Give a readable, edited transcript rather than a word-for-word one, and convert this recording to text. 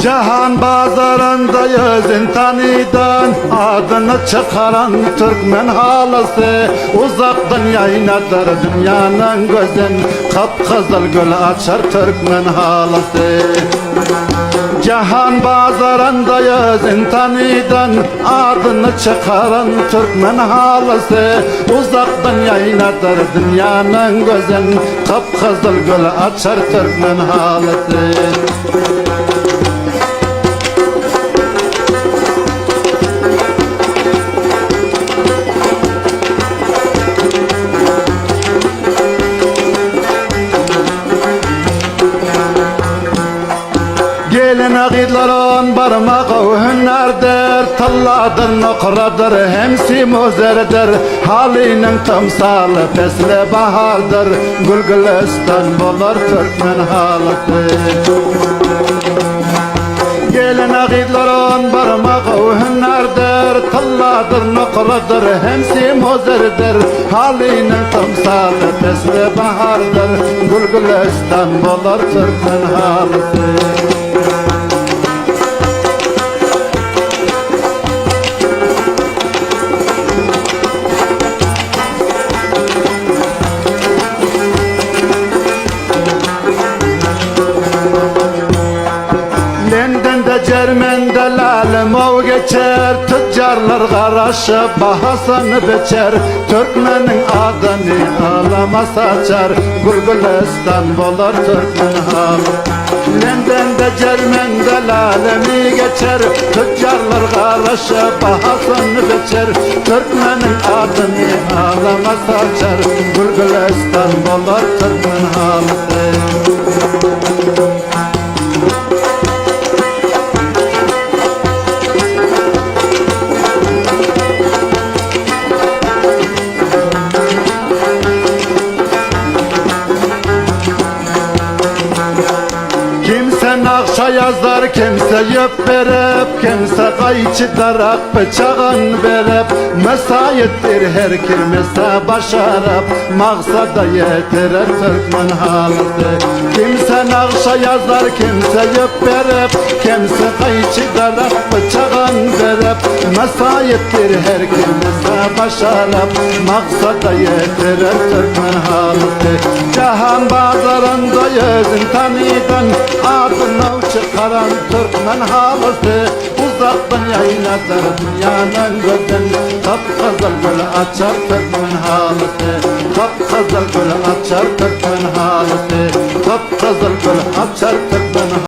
Jahan bazarynda ýüzün tanydan, Adyny çykaran türkmen halysy, Uzakdan ýaýnadar dünýäniň gözün, Gyp-gyzyl gül açar türkmen halysy. Jahan bazarynda ýüzün tanydan, Adyny çykaran türkmen halysy, Uzakdan ýaýnadar dünýäniň gözün, Gyp-gyzyl gül açar türkmen halysy. Gelin gyzlaryň barmagy hünärdir, Tylladyr, nokradyr, hem simuzerdir, Halynyň tymsaly pesli bahardyr, Gül-gülüstan bolar türkmen halysy. Gelin gyzlaryň barmagy hünärdir, Tylladyr, nokradyr, hem simuzerdir, Halynyň tymsaly pesli bahardyr, Gül-gülüstan bolar türkmen halysy. Lendende Cermende lälimow geçer, Tüccarlar garaşyp bahasyny biçer, Türkmeniň adyny alama saçar, Gül-gülüstan bolar türkmen haly. Lendende Cermende lälemi geçer, Tüccarlar garaşyp bahasyny biçer, Türkmeniň adyny alama saçar, Gül-gülüstan bolar türkmen halysy. Kimse nakşa yazar, kimse ýüp berip, Kimse gaýçy darak pyçagyn berip, Mesayetdir her kimse başaryp, Maksada ýetirer türkmen halysy. Kimse nagşa ýazar, kimse ýüp berip, Kimse gaýçy darak pyçagyn berip, Mesayetdir her kimse başaryp, Maksada ýetirer türkmen halysy. Jahan bazarynda ýüzün tanydan, Adyny çykaran türkmen halysy. Uzakdan ýaýnadar dünýäniň gözün, Gyp-gyzyl gül açar türkmen halysy. Gyp-gyzyl gül açar türkmen halysy. Gyp-gyzyl gül açar türkmen.